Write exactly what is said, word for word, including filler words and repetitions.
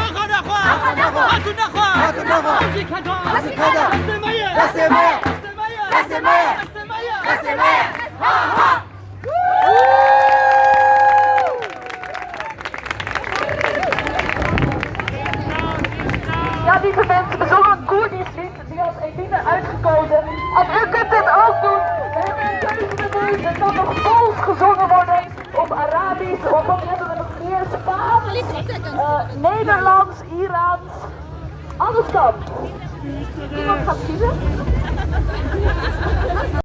Axa nexwe! Axa nexwe! Hatun nexwe! Hatun nexwe! Hatun nexwe! Destê me ye! Destê me ye! Destê me ye! Destê me ye! Destê me ye! Ha, ha! Ja, lieve mensen, we zullen een koor die is niet, die als enige uitgekozen. En u kunt dit ook doen. We hebben een keuze voor u. Er kan nog Pools gezongen worden, of Arabisch, of wat hebben we nog meer? Spaans, eh, Nederlands, Iraans. Alles kan. Iemand gaat kiezen.